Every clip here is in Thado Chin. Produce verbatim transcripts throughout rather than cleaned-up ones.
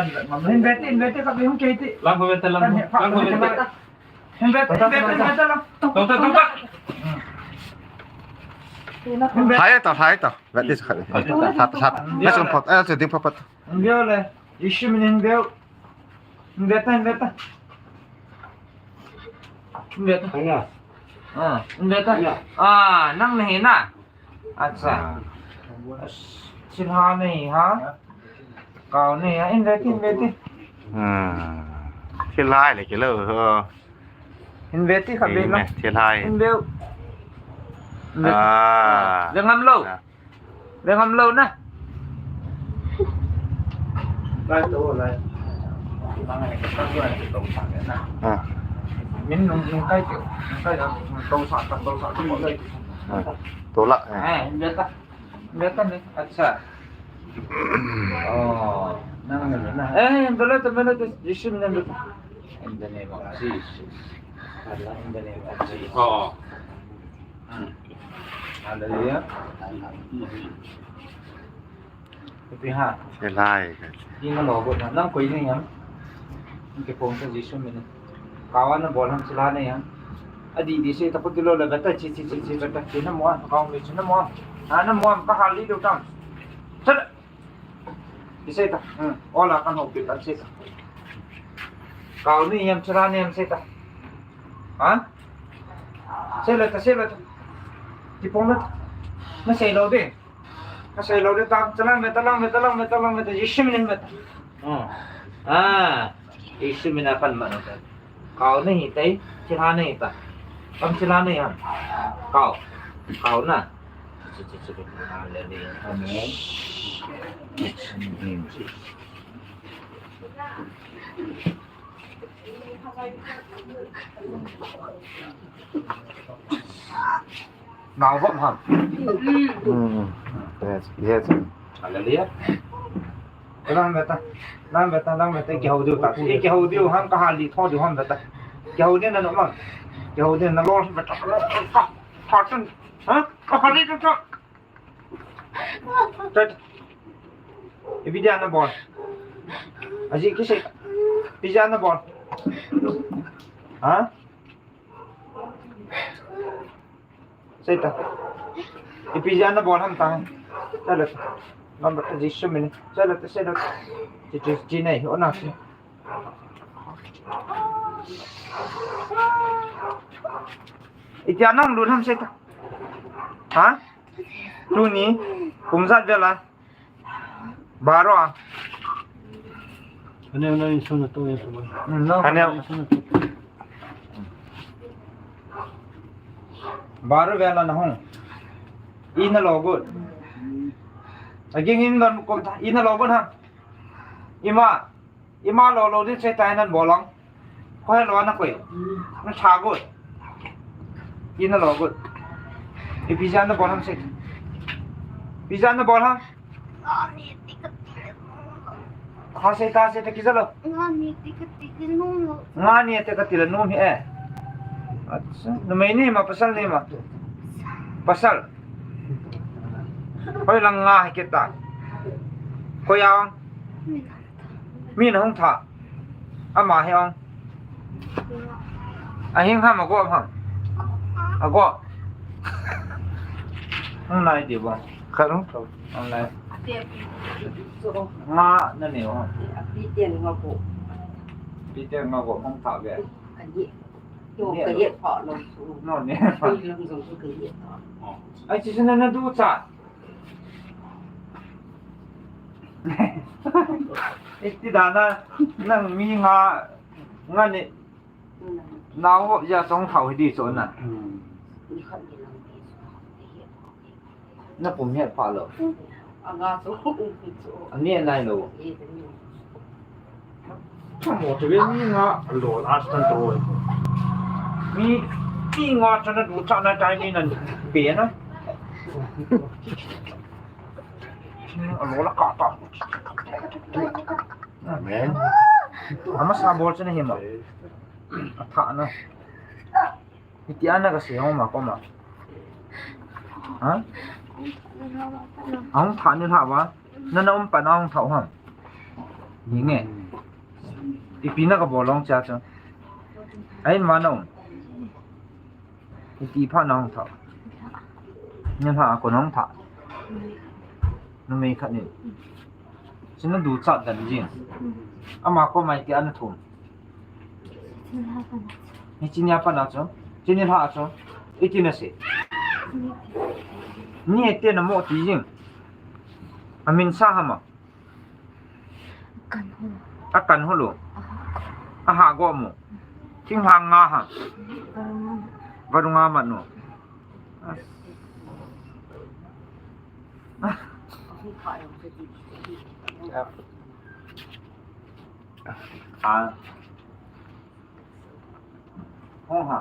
Kan vet ngam. Hin vet, hin vet, ka hung kei ti. Lang ko vet lang. Kan he, lang ko vet. Hin vet, hin vet, hin vet lang. Tong, tong, tong, tong. Hin vet. Hai ta, hai ta. Vet ti sa khat. Hai ta. Hai ta, hai ta. Hai ta, hai ta. Hin vet le. Jisu min in vet. Hin vet ta, hin vet ta. Hin vet ta. Hai ya. Ah, hin vet ta. Hai ya. Ah, nang nahi na. Acha. Ah. Thilha nahi ha. Kau nahi ha. Hin vet, hin vet. Hmm. Thilha le kilo. Hin vet ti kha vet na. Thilha. Hin vet. Ah. Ve ngam lou. Ah. Ve ngam lou na. Lai to lai. Ah. Min nung, nung kai ti. Nung kai na. To sa, to sa, to sa. Ah. To la. Eh, hin vet ta. Hin vet ta ni. Acha. Oh, nang na na. Eh, hin vet ta, hin vet ta. Jisu min in vet ta. In the name of Jesus. In the name of Jesus. Oh. Hmm. Hallelujah. Ipi ham. Thilha. Ina lo got na. Nang koi nahi ham. Nang kipom sa Jisu min in. Kau a nabol ham thilha nahi ham. Adih dih sei ta put lou le vet ta chi chi chi chi vet ta chi na mo. Kau mi chi na mo. Ha na mo ka hal lou tam. Chala. Isei ta. Hmm. Ola kan hou pi ta sei ta. Kau nahi ham thilha nahi ham sei ta. Ha? Sei le ta, sei le ta. Kipom le ta. Nasei lou ding. Nasei lou ding ta. Chalang ve ta, lang ve ta, lang ve ta, lang ve ta. Jisu min in ve ta. Oh. Ah. Jisu min a pan ma na ta. Kau nahi tai, thilha nahi ta. Kam thilha nahi ham. Kau. Kau na. Hallelujah. Amen. Nau vop ham. Mm. Yes, yes. Hallelujah. Lang ve ta, lang ve ta, lang ve ta, kihou diu ta. Kihou diu ham, ka hal lih tho diu ham ve ta. Kihou diu na nom ham. Kihou diu na lo ve ta. Ka, ka, ka, ha? Ka hal lih ta. Tet. Ipi dia nabol. Ajih kisei. Ipi dia nabol. Ha? Sei ta. Ipi dia nabol ham ta. Sei le ta. Ngam ta Jisu min. Sei le ta, sei le ta. Chi, chi, chi nei, ona si. Itia nang lut ham sei ta. Ha? Tuni, kum ijat vel a. Baro a. Ane, ane, insung na to, insung na. Hmm, no. Ane. Insung na to. Baro vel a nahung. Ina lo got. Again, in lo got. Ina lo got ha. Ima. Ima lo lo din sei ta nan bol lang. Koi lo na koi. Na tha got. Ina lo got. Ipi dia nabol ham sei. Ipi dia nabol ham. Ha sei ta, sei ta kija lo. Nga ni ati kati le nom hi e. Acha. Numei nahi ma, pasal nahi ma. Pasal. Hoilang nga hi kit ta. Koi a. Min ahung tha. Ama hi ong. Ahing ham, ago ham. Ago. Hung nai diu ba. Khat hung tho. Hung nai. Nga na neo ham. Peter nga go. Peter nga go hung tha ve. Ka ye. Yo ka ye pha lo. No ne. Ai, chi na na du cha. Iti dana, nang mi nga, nga ni, nau ya song thau hi di so na. Na pum hiat pha lo. Ani anai lo. Mo te ve mi nga lo last tan to. Mi, mi nga chana du chana tai mi nan pe na. Alo la ka ta. Amen. Ama sa bol chana hi ma. Atha na. Iti ana kasei hong ma ko ma. Ha? Ahung tha ni lha va. Na na um pa na hung tha u ham. Ni nge. Ipi na kabol long cha cha. Ai ma na um. Iti pha na hung tha. Ni lha ko na hung tha. Numei khat ni. China du chat dan jing. Ama ko mai ti ana thum. Ni chini apa na chu. Chini lha chu. Iti na se. Ni ete na mo ti jing. Amin sa hama. Kan ho. A kan ho lo. Aha. Aha go mo. Thing hang nga ha. Varunga. Varunga ma no. Ah. Ah. Ho ha.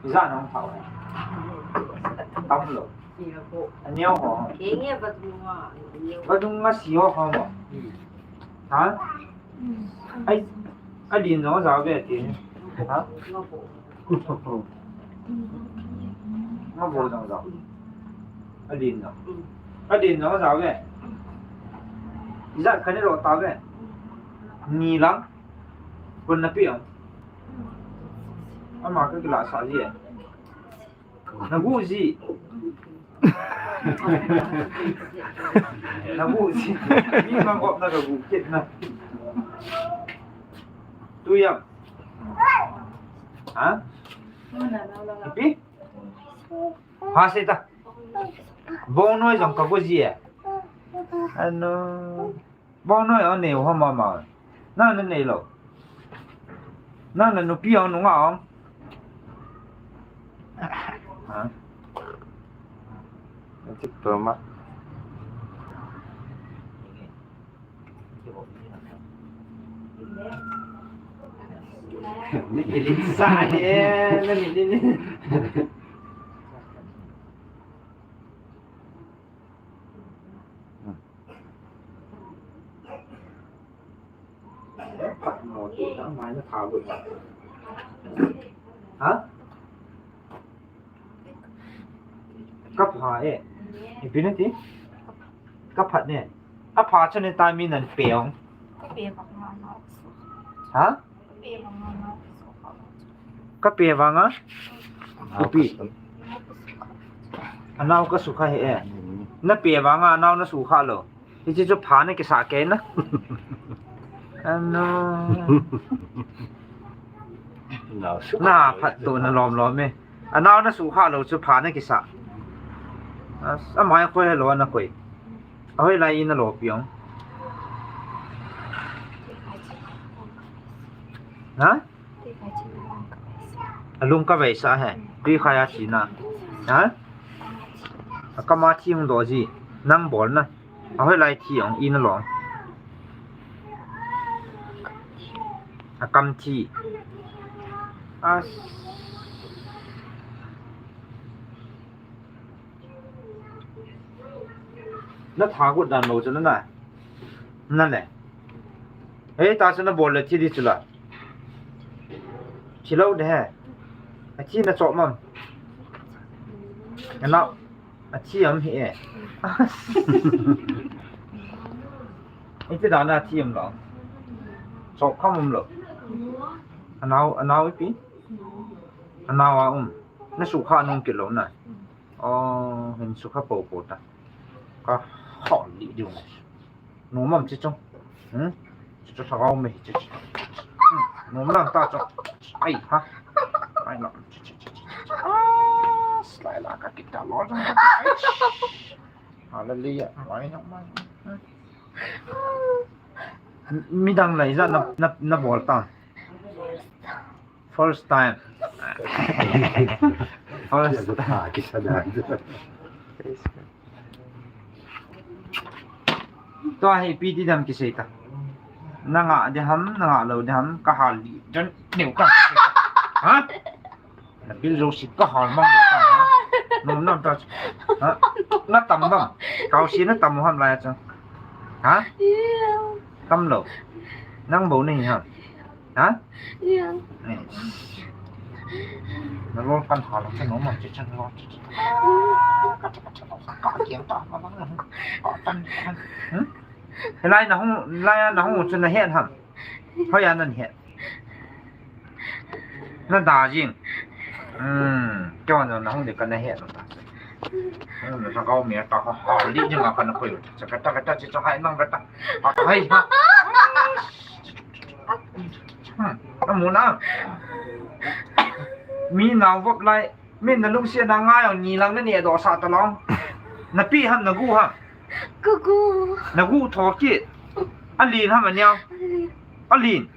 Ija nong thau. Tam lo. Aneo ho. Vadung nga si ho ho mo. Ha? Ai, ai din jong jao ve ti. Ha? Nga bo jong jao. Ai din jong. Ai din jong jao ve. Ija kani ro ta ve. Ni lang. Kun na pi ang. Ama ka kila sa ji. Na gu ji. Na gu ji. Mi mang op na ka gu kit na. Tu yam. Ha? Pi? Ha se ta. Bong noi jong ka gu ji e. Ano. Bong noi a neo ho mama. Na na nei lo. Na na nupi a nunga a. Ha? Tik to ma. Ni ki sa e, na ni ni ni. Ha? Ka pha e. Ipi na ti? Ka phat ne. A pha chu ne ta mi nan pe ong. Ha? Ka pe vang a? Upi. Anao ka sukha he e. Na pe vang a, anao na sukha lo. Hichi chu pha na kisa ke na. Ano. Na phat to na lom lom e. Anao na sukha lo chu pha na kisa. Amai khoi lo na khoi. Ahoi lai in na lo piong. Ha? Alung ka vei sa he. Tui khai a thi na. Ha? Akam a thi hung do ji. Nang bol na. Ahoi lai thi hung in a lo. Akam thi. As. Na tha gut dan lo chu na na. Na le. Hei, ta chu na bol le thi di chu la. Thi lo de he. A thi na chop mam. Na na. A thi am hi e. Iti dan a thi am lo. Chop kham am lo. Anao, anao ipi. Anao a um. Na sukha nung kit lo na. Aw, hin sukha popo ta. Ka hol lih diu ngai. Nom am chi chung. Hmm? Chi chung lhagao mei chi chi. Hmm, nom lang ta chung. Ai ha. Ai nom. Chi chi chi chi. Ah, slai la ka kita lo jong ka. Ai. Hallelujah. Mai nom mai. Hmm. Midang lai ja na, na, na bol ta. First time. First time. Tua hi ipi ti dam kisei ta. Na nga de ham, na nga lo de ham, ka hal li. Jan neu ka kisei ta. Ha? Na bil jo si ka hal mang de ta, ha? Nom nam ta. Ha? Na tam bam. Kau si na tam ham lai cha. Ha? Tam lo. Nang bou nahi ham? Ha? Iya. Eh. Na lol kan ha lo, kan no ma che chan lo. Ka kiang ta ma ma. Ka tan. Hmm? Lai na hung, lai na hung chu na het ham? Hoiya na het? Na da jing. Hmm, kyo na na hung de ka na het lo ta. Hmm, na ka mi ta ha, ha, li jing ka na koi. Cha ka ta ka ta chi cha hai nang ka ta. Ha, hai ha. Hmm, amu na. Mi nao vop lai, mi na lungsiat na ngai ang ni lang na ne doh sah ta long. Na pi ham na gu ham? Ka gu. Na gu tho kit. A lin ham a neo? A lin. A lin.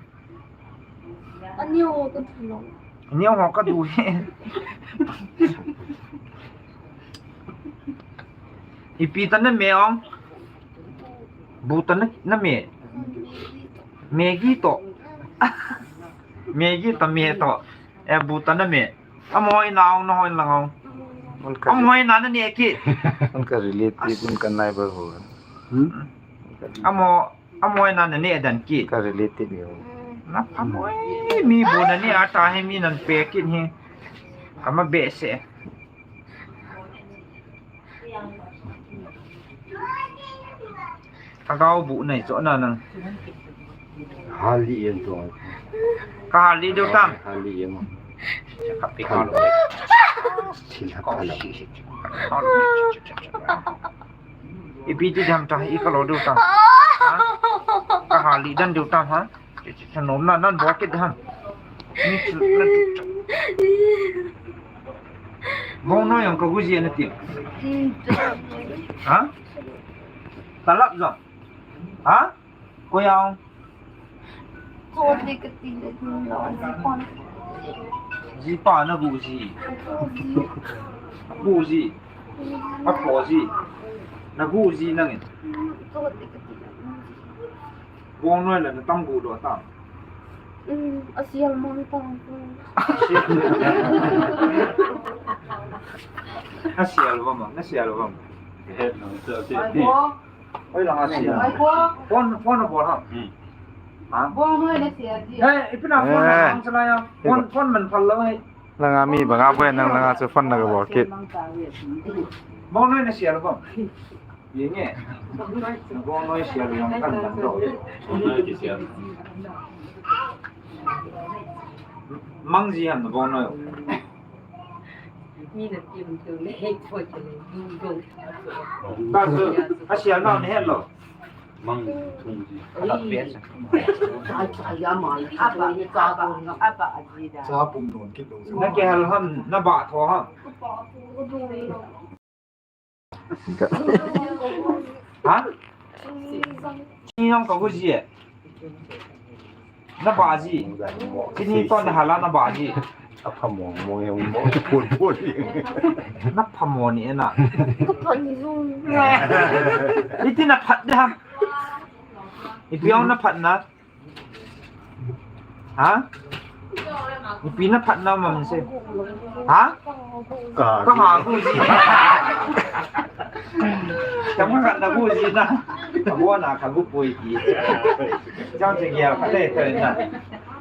A neo ho ka du long. A neo ho ka du hi. Ipi ta na me ong? Bu ta na, na me? Maggi to. Maggi to me to. Eh, bu ta na me. Amo hoi na ong, na hoi lang ong. Amo hoi na na ne kit. Unka relative, unka neighbor ho. Hmm? Amo Amo hoi na na ne dan kit. Ka relative ho. Na pha moi, mi bu na ne a ta hi mi nan pe kit hi. Ka ma be se. Ka gao bu nai cho na nang. Hali yen to. Ka hali do tam. Hali yen. Ka pe ka lo. Thil ha ka lo. Ipi ti dam ta, i ka lo diu ta. Ha? Ka hali dan diu ta, ha? Che, che, che, nom na, nan bol kit ham. Ni chu, nan chu. Bongnoi jong ka gu ji na ti. Ha? Talap jong. Ha? Koi a ong? Koi le kati le, jipa. Jipa na gu ji. Gu ji. A kho ji. Na gu ji nangin. Bongnoi la na tam gu lo tam. Um, a sial mang tam. A sial va ma, na sial va ma. He, no, so, so. Oi, la ha si. Phone, phone a bol ham. Hmm. Ha? Bongnoi na sia ji. Eh, ipi na phone na bol ham sa la ya. Phone, phone man phal lo hai. Langa mi banga boi nang langa chu phone na ka bol kit. Bongnoi na sia lo bang. Ye nge. Bongnoi sia lo yang kan man do. Bongnoi ki sia. Mang ji ham bongnoi. Ni na tim tu le hei po che le du du. Ta su, a sia na ne lo. Mang thung ji. Ka la pe sa. Cha, cha, ya ma, a ba, a ba, a ba, a ji da. Cha pum don kit lo. Na ke hal ham, na ba tho ham. Ha? Ni nong ka gu ji. Na ba ji. Chini to na hala na ba ji. A pha mo mo he mo pon pon. Na pha mo ni na. Ka pha ni jong. Iti na phat de ha. Ipi ong na phat na. Ha? Ipi na phat na ma min se. Ha? Ka. Ka ha gu ji. Ka ma ka na gu ji na. Ka bo na ka gu poi ti. Jang che gel ka te te na.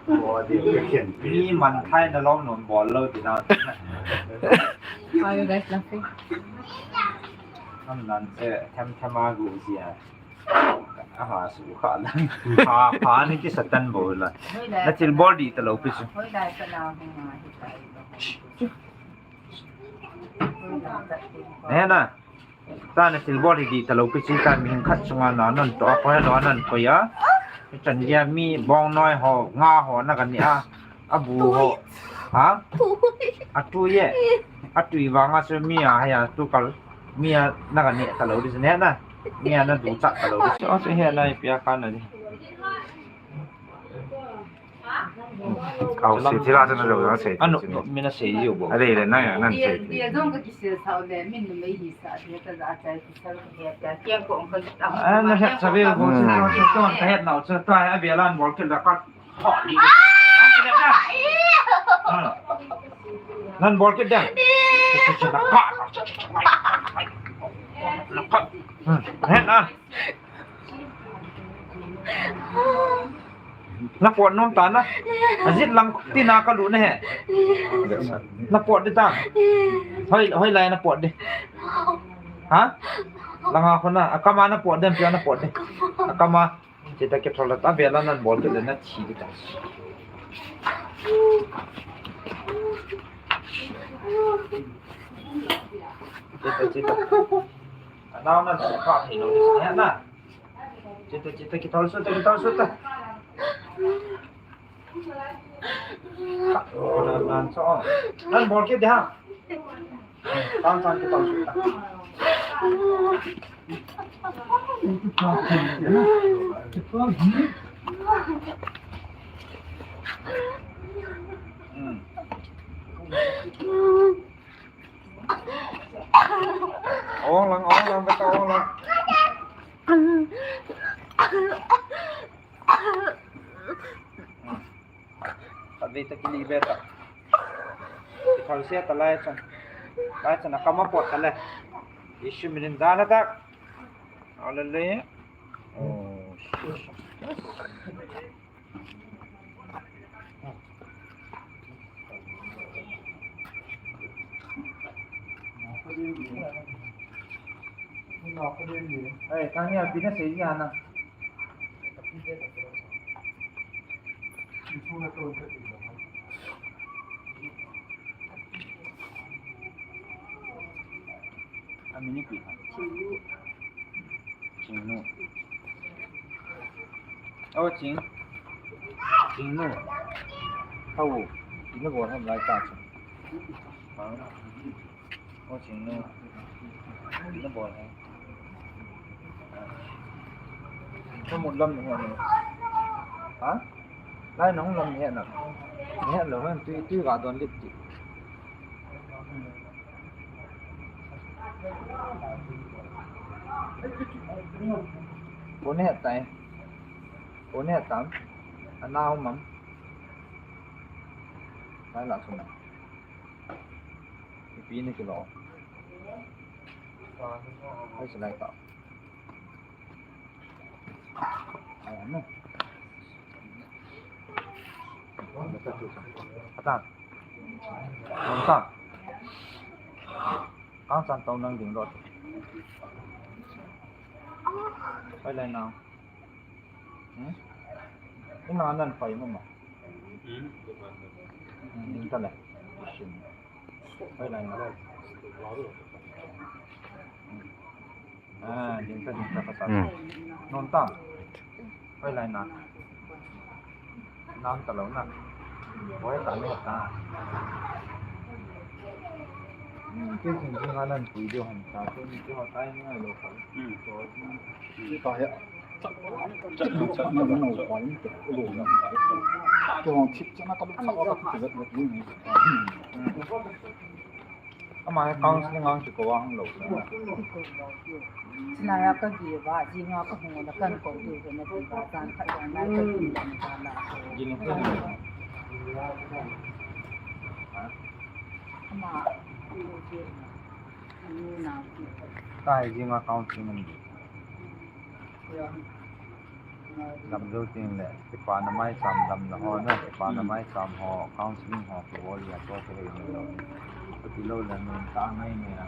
Bo di ka khen. Mi man thai na long non bol lo ti na. Why are you guys laughing? Am nan se them them a gu ji a. Aha, su kha lang. Pha, pha ni ki satan bo la. Na thil bol di ta lo pi su. Hoi lai ka na hung a hi ta lo. Ne na. Ta na thil bol di ta lo pi su ta mi hing khat sunga na non to a ko lo nan ko ya. Chan ya mi bongnoi ho, nga ho na ka ni a. A bu ho. Ha? A tui ye. A tui vanga chu mi a haya tu kal. Mi a na ka ne ta lo di ne na. Mi a na du cha ta lo di. Chu chu he lai pia ka na di. Au se thila chu na lo na se. Anu, mi na se yo bo. A le le na ya nan se. Dia dong ka ki se sa le, min nu mei hi sa, dia ta za cha ki sa ka he ta, kiang ko ka ta. A na he sa ve bo chu chu chu ka he na chu ta a ve lan bol ke la ka. Nan bol kit ding. Hen a. Na pot nom ta na. Ajit lang tina ka lu na he. Na pot di ta. Hoi, hoi lai na pot di. Ha? Langa khona. Akama na pot di, pia na pot di. Akama. Chita ke thola ta bela nan bol tu le na chi di ta. Chita, chita. Anau nan ka he lo di sa na. Chita, chita, kithol suta, kithol suta. Nan, nan, so. Nan bol kit de ha. Tan, tan, kithol suta. Hmm. Ong lang, ong lang, beta ong lang. Tabeta kili beta. Kithol sia ta lai chan. Lai chan akama pot ta le. Isu minin dana tak. Hallelujah. Oh. Ai, kani a bina sei ni ana. Amini pi. Chingnu. O Ching. Chingnu. Hau. Ina bol ham lai ta chu. Ha? O Chingnu. Ina bol ham. Ka mut lam ni ho ni. Ha? Lai nong lam ni he na. Ni he lo han tui, tui ga don lip ti. Kone het tai. Kone het tam. Anau mam. Lai la suna. Ipi ni kilo. Lai silai ta. Ai, ano. Atan. Atan. Kang chan tau nang ding lo. Pai lai nang. Hmm? Ina nan pai mama. Hmm? Hmm, ding ta le. Isin. Pai lai nang. Hmm. Ah, ding ta, ding ta, ka ta. Hmm. Non ta. Pai lai na. Nan ta lo na. Pai ta ne ta. Hmm, ke jing jing a nan pui deu han ta. Ko ni ke ho tai ni lo ka. Hmm. Ko ni. Ni ta ya. Chat, chat, chat, chat. Ke hong chip chana ka lu sa ka tu vet vet ni. Hmm. Ama hi counseling ang chu ko ang lo. China ya ka gi ba, ji nga ka hung na kan ko tu na ti ba, san kha ya na ka gi dan ka la. Ji ni ko. Ama, anu na. Ta hi ji nga counseling ang. Lam jou tin le, kipa na mai cham lam na ho na, kipa na mai cham ho, counseling ho, kibol ya to ke hei lo. Kati lo le nun ta ngai ne a.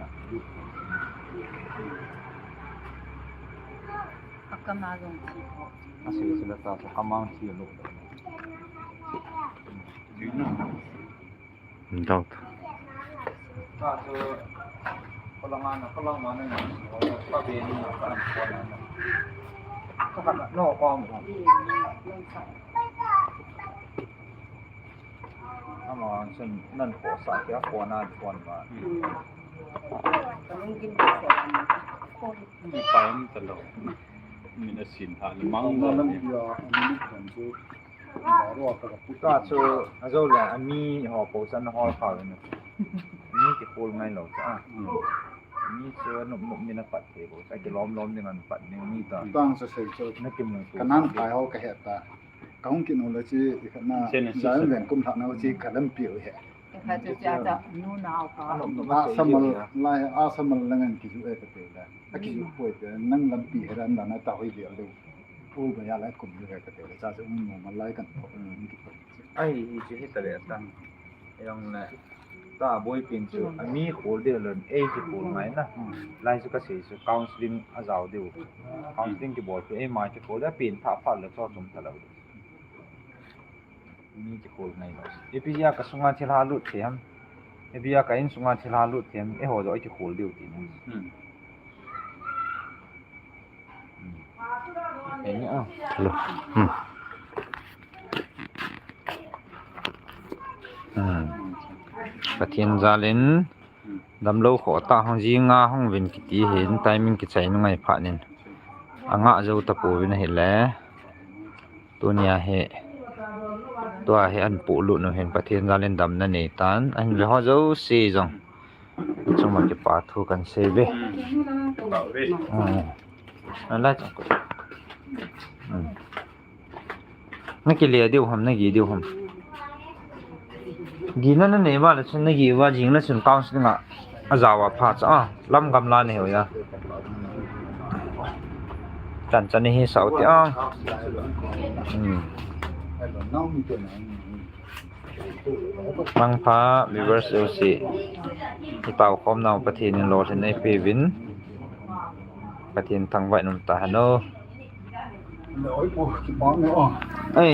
Akama jong thi ho. Asi sila ta sa kamang thi lo. Dot. Ama chun nan ko sa kia ko na ko na. Ni pa ni ta lo. Min a sin ha ni mang lo ni. Ka chu, a jou le, a mi ho po chan hol kha le na. Mi kikol ngai lo cha. Mi chu nop nop min a pat thei bo cha, kilom lom ding an pat ding mi ta. Tang sa sei chu. Na kim nang tu. Ka nan pai ho ka he ta. Ka hung kinu le chi, i kha na, Genesis. Zion ven kum thak na chi ka lampi u he. Ka chu cha ta, nu na ka. A samal, lai a samal lang an kiju e ka te la. A kiju poi te, nang lampi he ran da na ta hoi le le. School gaya lai kum le ka te cha se um normal lai kan ko ni ki ko. Ai, hi chu hi ta le ta. Jong le. Ta boi pin chu, a mi khol deu lon, ei kikhol ngai na. Lai chu ka sei chu counseling a jao deu. Counseling kibol chu, ei mai kikhol deu, pin pha pha le cho chom ta lo. Mi kikhol ngai lo. Ipi jeh a ka sunga thil ha lut the ham. Ipi jeh a ka in sunga thil ha lut the ham. Eiho joh ei kikhol deu ti na. Hello. Hmm. Hmm. Pathen jal in damlou kho ta hung jinga hung vin kiti hin timing kichai nu ngai phat nin. Anga jou ta pouvin ahile. Tunia hi. Tua hi an pu lut nu hin Pathen jal in damna nei tan. Ahin ve ho jouse jong. Chunga kipa thu kan sei ve. Hmm. Kipa ve. Hmm. An lai chang ko. Hmm. Na kile diu ham, na gi diu ham. Gi na na nei va le chun na gi va jing le chun counseling a, a jao a pha cha a, lam gam la nei ho ya. Chan chan hi sao ti a. Hmm. Mangpha viewers jouse. I tao khom nau Pathen in lolhin ei pe uvin. Pathen thangvah in um ta hen o. Ei.